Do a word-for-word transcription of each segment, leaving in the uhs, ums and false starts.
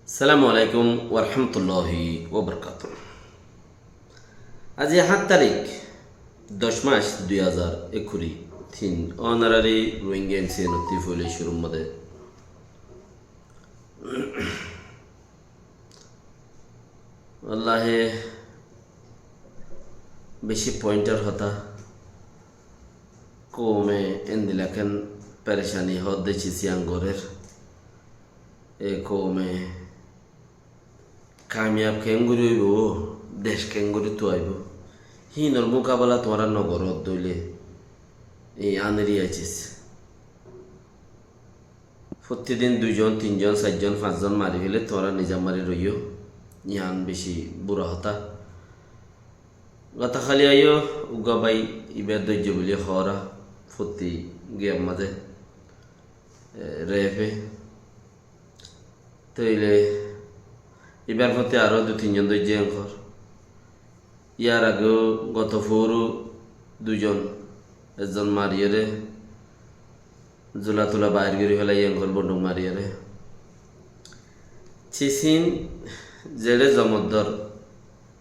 Assalamu alaikum warahmatulláhi wabarakátuhu. Aijja háñt tarík, doc mac, dui házar ekkuri tin. Ónorari Rohingya M C N ottú foila cúrur modé Allaye beci pointor hotá. Koume endilla ken perecani hoódde cis yián gorér. E koume kamiyab keéngorí óibo, dec keéngorí tuaibó, híinor mukabela tuáñra nogoródde óile, e aneriya cis. Fottí din duizon, tinzon, sairzon, fañszon mari féle tuáñra nizam mari roiyó. Yián beci bura hotá. Gotá háli aiyó uggúa bái ibá dóijje buli hoór, fottí giyar mazé, e, refe. Tóile ibár fottí aró dui tinzon dóijje enkor. Yar ageu goto foóru duizon, ezzon mariyóre, zula tula bair gorí félaiye enkor bonduk mariyóre. Cis ín zeçé zomoddor,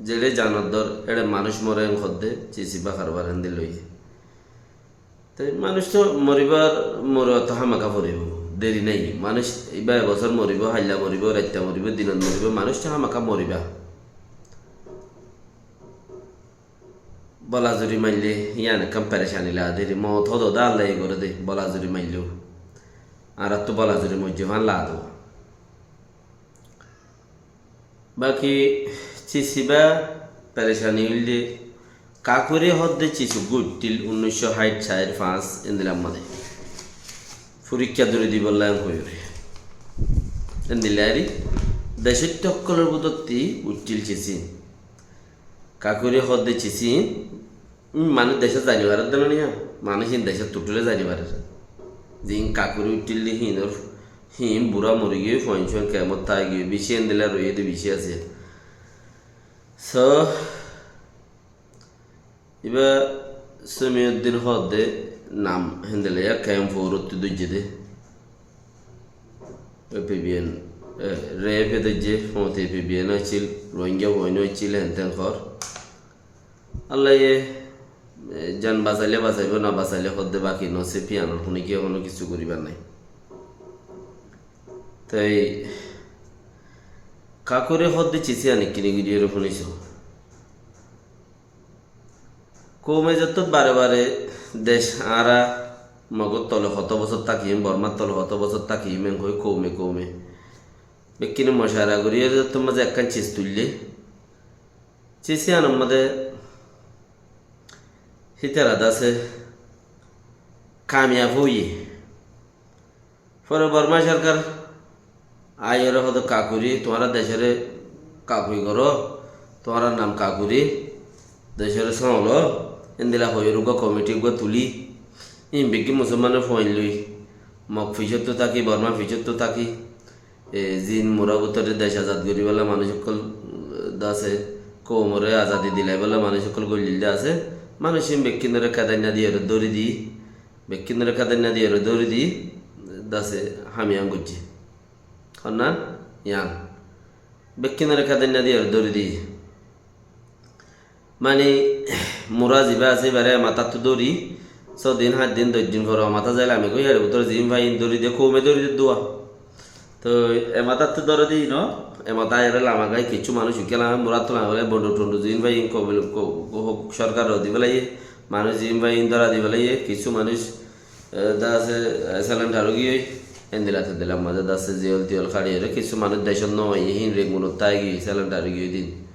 zeçé zanoddor, éçe manúic more enkodde cis ibá karbar héndilla óiye. Te manúic to moribár, more to hámaka foribó, deri nái. Manúic ibá e bosór moribó, hailla moribó, raitta moribó, dinot moribó, manúic to hámaka moribá. Bola zuri maille yián ekkán perecani lage deri, moot hoó de Allaye goré de, bola zuri mailleyó. Añárattú bola zuri moijjé fán lage de. Baki cis ibá perecani óilde, Kakuri hoódde cis uggúa uiththíl unnúic cót háit sair fañs endilla mazé. Forikká dóri dibolla en hoiyóre. Endilla eri decóitta ókkolor bútotti uiththíl cis ín. Kakuri hoódde cis ín, um, manúic decót zai no farer de no niya, manúic ín decót tuttúle zai no farer. Ziín kakuri uiththíl de híinor, híin bura mori giyói, fuain cuain kemot tái giyói, bicí endilla roiyé de bicí asé. So, ibá Somiyuddin hoódde nam héndilla, yá kemp foórottú dóijje de. A P B N, e, refe dóijje, foóñti A P B N accíl, Rohingya fuain ó accíl, hénten hoór. Allaye, e, zan basaile basaibó, no basaile hoódde baki no sé, fiyanor fúne ki hono kissú goríbar nái. Toi Kakuri hoódde cis yián ekkíni gorí ere fúniso. Koume zottót bare bare dec añára Mogór tole hotó bosór tákiyum, Bormár tole hotó bosór tákiyum, en hoi koume koume bekkúne mocara gorí ere zottót mazé ekkán cis tuille. Cis yiánor mazé hítara dase kamiyab óiye. Fore Borma sorkar aiyóre hoóde Kakuri, tuáñra decóre kakui goró, tuáñrar nam Kakuri, decóre sóñlo, endilla hoiyóre uggúa komiti uggúa tulí, íin beggín musolmanor fuain loi, Mog ficóttu táki, Borma ficóttu táki, e, ziín murá bútore dec azad goríbolla manúic ókkol, e, dase, koumore azadi dilaibólla manúic ókkol goillil de asé, manúic íin bekkúnore kedainna diyóre dóri di, Bekkúnore kedainna diyóre dóri di, dase ham yián goijjé. Honnán? Yián. Bekkúnore kedainna diyóre dóri di. Mani, mura zibá asé, ibáre e matáttu dóri, só din, háit din, doc din fore o matá zaile ami goi, ere bútore ziín fai íin dóri de, koume dóri de dua. Toi e matáttu dóri di no, e matá ere lamagai, kissú manúic uggúa lamai, muráttu lamai bole, bondu tondu ziín fai íin kobil, ko-, ko-, sorkar di félaiye, manúic ziín fai íin dóra di félaiye, kissú manúic, e, dase, e, selendar ói giyói, endilla tendilla mazé dase ziyól tiyól kaçi ere, kissú manúic decót no aiye, híin rengunot táki giyói, selendar ói giyói din.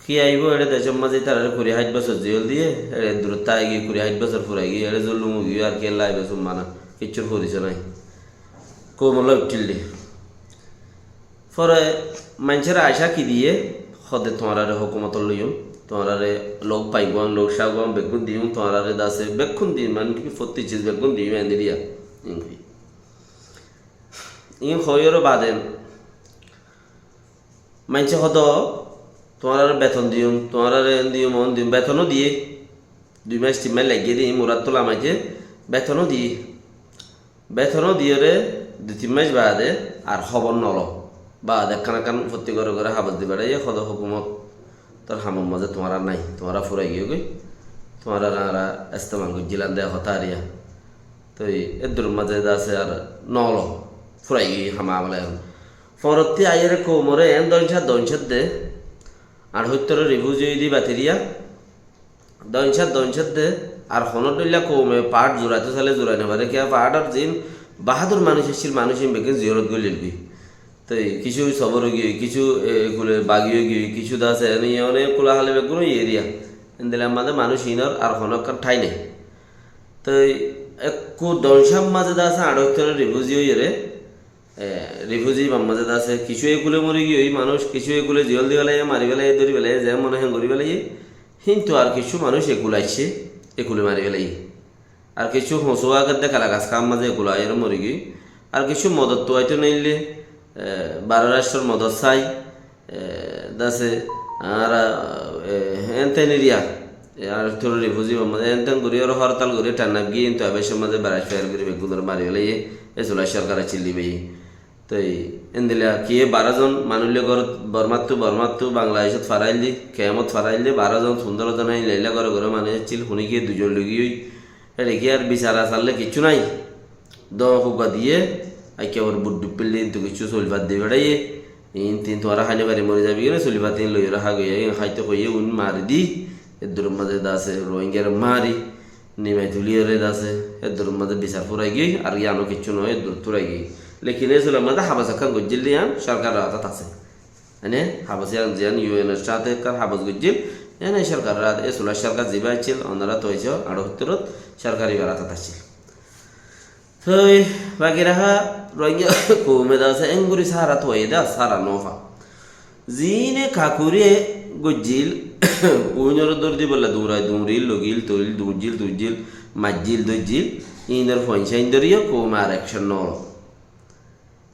Ki aibó, ere decór mazé itarare kuri háit bosór ziyól diye, ere durot táki giyói, kuri háit bosór furai giyói, ere zulum ói giyói, ar ki ella aibo summana, kissúr foriso nái. Koumolla uiththíl de. Fore maincóre acá ki diye, hoóde tuáñrare hókumotot loiyum, tuáñrare lok faiguán, lok cáguán beggún diyum, tuáñrare dase beggún diyum, mani ki fottí ciz beggún diyum, endilla. Íin hoiyóre bade Maincé hodó, tuáñrare beton diyum, tuáñrare en diyum, on diyum, betonó diyé. Dui mac tin mac laiggé dé, muráttu lamaijé, betonó diyé. Betonó diyóre dui tin mac baade ar hóbor nolo. Baade ekkán ekkán fottí góre góre habos di beçáiye, hoó de hókumot tor hamor mazé tuáñra nái, tuáñra furai giyói, tuáñrare añára estemal goijjílam de hotá ariya. Toi eddur mazé de asé ar nolo, furai giyói ham amala ehón. Forottí aiyóre koumore en dónca dónca de, añçóttor rifuzi óiye de batiriya, dónca dónca de, ar honó dhoilla koume fáth zuraito saile zurai no fare, kiyá fáthor zin bahadur manúic accíl, manúic in beggún ziyarot goillel goi. Toi kissú sobor ói giyói, kissú, e, ekule bagi ói giyói, kissú de asé, ene onek kula hale beggún ói eriya. Endilla mazé manúic inor ar honó ekkán thai nai. Toi ekku dóncar mazé de asé añçóttor rifuzi óiyore, e, rifuzi ibar mazé de asé, kissú ekule mori giyói manúic, kissú ekule ziyól di felaiye, mari felaiye, dóri felaiye, ze mone hoó en gorí felaiye. Kintu ar kissú manúic ekule aiccé, ekule mari felaiye. Ar kissú hoñsó ager de kela gas hár mazé ekule aiyóre mori giyói. Ar kissú modot tuaito naille, e, baror ractor modot sai, e, de asé, añára, e, enten eriya, e, ar toro rifuzi ibar mazé enten gorí, ar hortal gorí, thanna giyói, kintu abar se mazé berai fair gorí beggúnore mari felaiye, e sula sorkar accíl de bái. Toi endilla kiyé baró zon manúic loi górot Bormattú, Bormattú Bangladecót farail di, kemot farail di, baró zon, fundóro zon, endilla endilla góre góre manúic accíl, hone kiyé dui zon loi giyói. Ére ki ar bisar asar loi kissú nai. Dóñr uggúa diyé, aikká bor but dhuppil di, kintu kissú soli fat di beçáiye. In tin tuáñra hái no fari mori zaiba goi né, soli fat in loiyóre há goi, in háito hoiyé, un mari di, eddur mazé de asé, Rohingyare mari, nimai tuliyóre de asé, eddur mazé bisar furai giyói, ar yián o kissú no, eddur furai giyói. Lekin e sular mazé habos ekkán goijjíl de yián sorkaror átot asé. Ene habos yián zián U N or sáte ekkán habos goijjíl, ene sorkaror átot, e sular sorkar zibá accíl, onora tuaicó, añçóttorot sorkar ibar átot accíl. Toi baki raha Rohingya koume de asé, engori sára tuaiyé de, sára no fa. Ziíne kakuri goijjíl, uinore dóri dibolla durai, duñril, logil, toil, duñjjil, duñjjil, maijjíl, doijjíl, inor fuain sáindoreyó koume ar ekcon no ólo.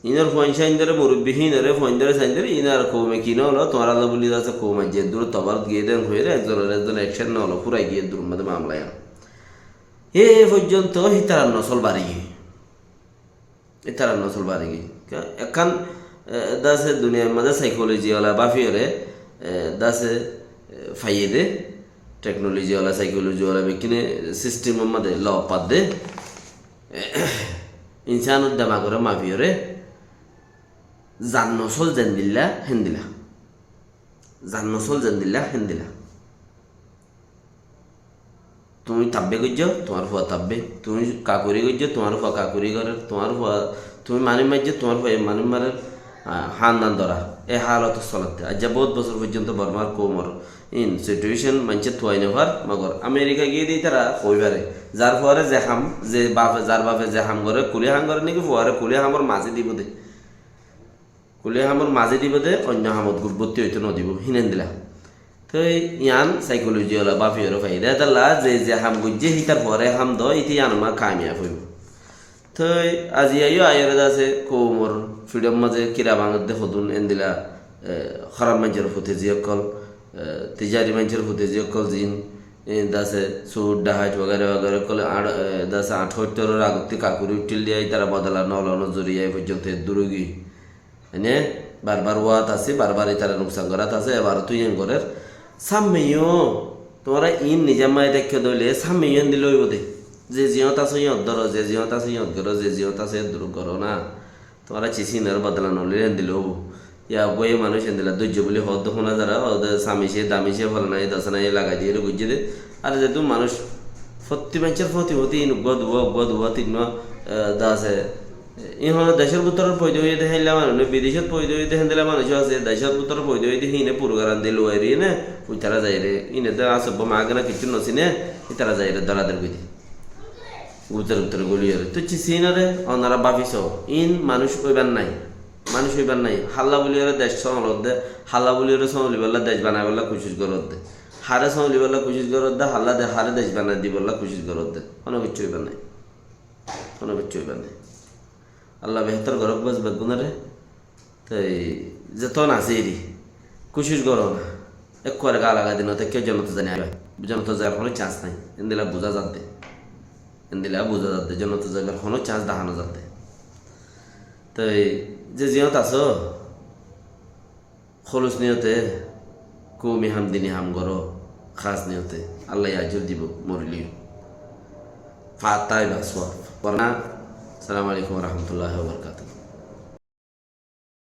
Inor fuain sáindore, murubbi hínore, fuaindore sáindore, inor koume ki no ólo, tuáñralla buli de asé koum aijja eddúr tobarot giyé de hoiyóre, ekzonor ekzon ekcon no ólo, furai giyé eddúr mazé mamela yián. E foijjonto hítarar nosol bari giyé. Hítarar nosol bari giyé. Ekkán, e, de asé duniyair mazé saikoloji ola báfiyore, e, de asé, e, faiyé de, teknoloji ola, saikoloji ola, bekkúne sistem or mazé lof fadde, e, insánor demagore mafiyore, zar nosol zendilla, héndilla. Zar nosol zendilla, héndilla. Tuñí tabbe goijjó, tuáñr fua tabbe. Tuñí kakuri goijjó, tuáñr fua kakuri gorer. Tuáñr fua, tuñí manúic maijjó, tuáñr fuaye manúic marer. A, hándan dóra. E hálot solodde. Aijja bout bosór foijjonto Bormar koumor in situation maincé tuai no far, mogor Amerika giyé de ítara hoi fare. Zar fuare ze ham, ze bafe, zar bafe ze ham gore, kuli ham gore niki fuare kuli hamor mazé dibo de. Kuli hamor mazé dibo de, oinno hamot gu-, bótti óito no dibo, hín endilla. Toi yián saikoloji ola báfiyore faiyé de, hétolla ze ze ham goijjé, hítar fore ham do, íte yián ma kamiyab óibo. Toi aijja yó aiyóre de asé, koumor fiçor mazé kira bangedde hodún endilla, e, hóraf maincór futezi ókkol, e, tijari maincór futezi ókkol zin, e, de asé, sur, dahait, wagera wagera ókkol, ar, e, de asé, añçóttoror agottí kakuri uiththíl de, ítara bodola no lonor zoriya e foijjonto eddúr ói giyé. Ene barbar uwat asé, barbar ítara nuksan gorát asé, ebar tui en gorer. Samme yó, tuáñra in nizam mazé táikko dóile, samme yó endilla óibo de. Ze ziyót asó yót dóro, ze ziyót asó yót goró, ze ziyót asó yót duro goró na. Tuáñra cisinor bodola no loile endilla óibo. Ya uggwá yó manúic endilla dóijje buli hoódde húna zar, hoódde sami se, dami se, folana e, dosana e lagai diyére goijjé de. Ar zeddúr manúic fottí maincór foti foti in uggwá duwá, uggwá duwá, tinnwá, e, de asé. In hono decór bútore foida óiye de héndilla manúic no, bidecót foida óiye de héndilla manúic ó asé, decór bútore foida óiye de híine purgaran di luwai riyene, fuitara zaiyére. Ine de asé bo magena kiccú no sine, ítara zaiyére dórader goi de. Bútore bútore goli óiye. Toi cisinore onora báfi so, in manúic óibar nái. Manúic óibar nái. Hálla buliyóre dec sóñlodde, hálla buliyóre sóñlibálla dec banaibálla kucíc goródde. Hare sóñlibálla kucíc goródde, hálla de hare dec banai dibálla kucíc goródde. Hono kiccú óibar nái. Hono kiccú óibar nái. Allah behétor gorók bas beggúnore. Toi zeton asé eri, kucíc goró na. Ekkuare gaa lagai de no táikko jonnotot zai no fariba. Jonnotot zaibar hono chans nái. Endilla buzá zadde. Endilla buzá zadde. Jonnotot zaibar hono chans dahá no zadde. Toi ze ziyót asó, Hólus niyote, koumi ham, dini ham goró, hás niyote. Allaye ajor dibo, morileyó. Fata ibá suwab. Borna, assalamu alaikum wa rahmatullahi wa barakatuhu.